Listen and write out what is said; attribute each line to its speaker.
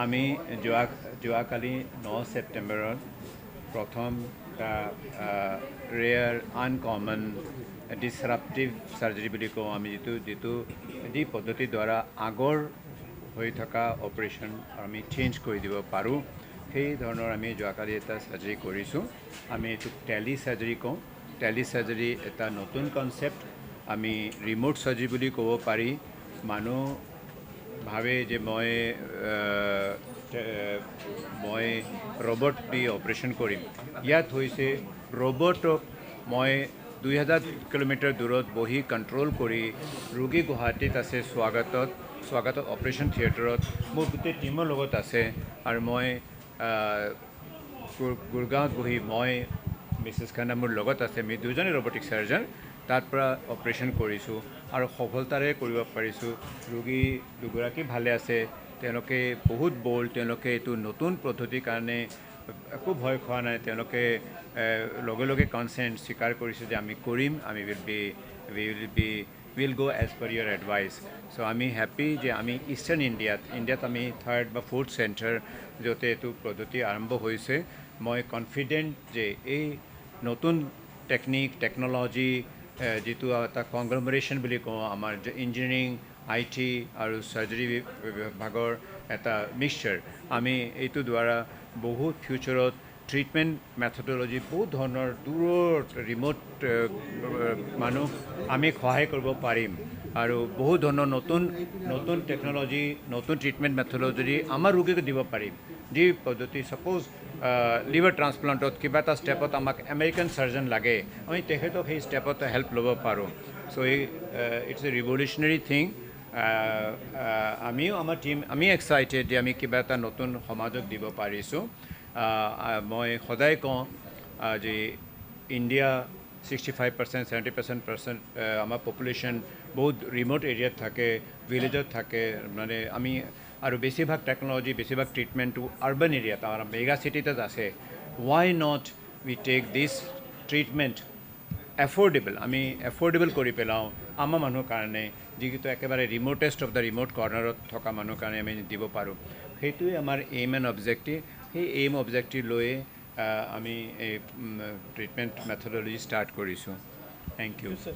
Speaker 1: আমি যোৱাকালি 9 ছেপ্টেম্বৰত প্ৰথম এটা ৰেয়াৰ, আনকমন, ডিছৰাপটিভ চাৰ্জাৰী বুলি কওঁ আমি, যিটো যিটো যি পদ্ধতিৰ দ্বাৰা আগৰ হৈ থকা অপাৰেশ্যন আমি চেঞ্জ কৰি দিব পাৰোঁ, সেই ধৰণৰ আমি যোৱাকালি এটা চাৰ্জাৰী কৰিছোঁ। আমি এইটোক টেলি চাৰ্জাৰী কওঁ। টেলি চাৰ্জাৰী এটা নতুন কনচেপ্ট, আমি ৰিম'ট চাৰ্জাৰী বুলি ক'ব পাৰি। মানুহ ভাবে যে মই ৰবট দি অপাৰেশ্যন কৰিম। ইয়াত হৈছে ৰবটক মই 2000 কিলোমিটাৰ দূৰত বহি কণ্ট্ৰল কৰি, ৰোগী গুৱাহাটীত আছে, স্বাগতত অপাৰেশ্যন থিয়েটাৰত মোৰ গোটেই টীমৰ লগত আছে আৰু মই গুৰগাঁৱত বহি, মই, মিছেছ খান্না মোৰ লগত আছে, আমি দুজনে ৰবটিক চাৰ্জন, তাৰ পৰা অপাৰেশ্যন কৰিছোঁ আৰু সফলতাৰে কৰিব পাৰিছোঁ। ৰোগী দুগৰাকী ভালে আছে। তেওঁলোকে বহুত ব'ল্ড। তেওঁলোকে এইটো নতুন পদ্ধতিৰ কাৰণে একো ভয় খোৱা নাই। তেওঁলোকে লগে লগে কনচেণ্ট স্বীকাৰ কৰিছে যে আমি কৰিম, আমি will be we will be will go as per your advice. So আমি হেপ্পী যে আমি ইষ্টাৰ্ণ ইণ্ডিয়াত আমি থাৰ্ড বা ফ'ৰ্থ চেণ্টাৰ, য'তে এইটো পদ্ধতি আৰম্ভ হৈছে। মই কনফিডেণ্ট যে এই নতুন টেকনিক, টেকন'লজি, যিটো এটা কংগ্লমাৰেশ্যন বুলি কওঁ, আমাৰ ইঞ্জিনিয়াৰিং, IT আৰু চাৰ্জাৰী বিভাগৰ এটা মিক্সচাৰ, আমি এইটো দ্বাৰা বহুত ফিউচাৰত ট্ৰিটমেণ্ট মেথডলজি, বহুত ধৰণৰ দূৰৰ ৰিম'ট মানুহ আমি সহায় কৰিব পাৰিম আৰু বহুত ধৰণৰ নতুন নতুন টেকন'লজি, নতুন ট্ৰিটমেণ্ট মেথডলজি আমাৰ ৰোগীক দিব পাৰিম। যি পদ্ধতি, ছাপ'জ লিভাৰ ট্ৰান্সপ্লাণ্টত কিবা এটা ষ্টেপত আমাক আমেৰিকান চাৰ্জন লাগে, আমি তেখেতক সেই ষ্টেপত হেল্প ল'ব পাৰোঁ। চ' এই it's a revolutionary thing. আমিও, আমাৰ টীম, আমি এক্সাইটেড যে আমি কিবা এটা নতুন সমাজক দিব পাৰিছোঁ। মই সদায় কওঁ যে ইণ্ডিয়া 65%, 70% আমাৰ পপুলেশ্যন বহুত ৰিম'ট এৰিয়াত থাকে, ভিলেজত থাকে। মানে আমি আৰু বেছিভাগ টেকন'লজি, বেছিভাগ ট্ৰিটমেণ্টটো আৰ্বান এৰিয়াত, আমাৰ মেগা চিটিত আছে। Why not we take this treatment affordable? আমি এফৰ্ডেবল কৰি পেলাওঁ আমাৰ মানুহৰ কাৰণে, যিটো একেবাৰে ৰিম'টেষ্ট অফ the remote কৰ্ণাৰত থকা মানুহৰ কাৰণে আমি দিব পাৰোঁ। সেইটোৱে আমাৰ এইম এণ্ড অবজেক্টিভ। সেই এইম অবজেক্টিভ লৈয়ে আমি এই ট্ৰিটমেণ্ট মেথডলজি ষ্টাৰ্ট কৰিছোঁ। Thank you.
Speaker 2: Sir.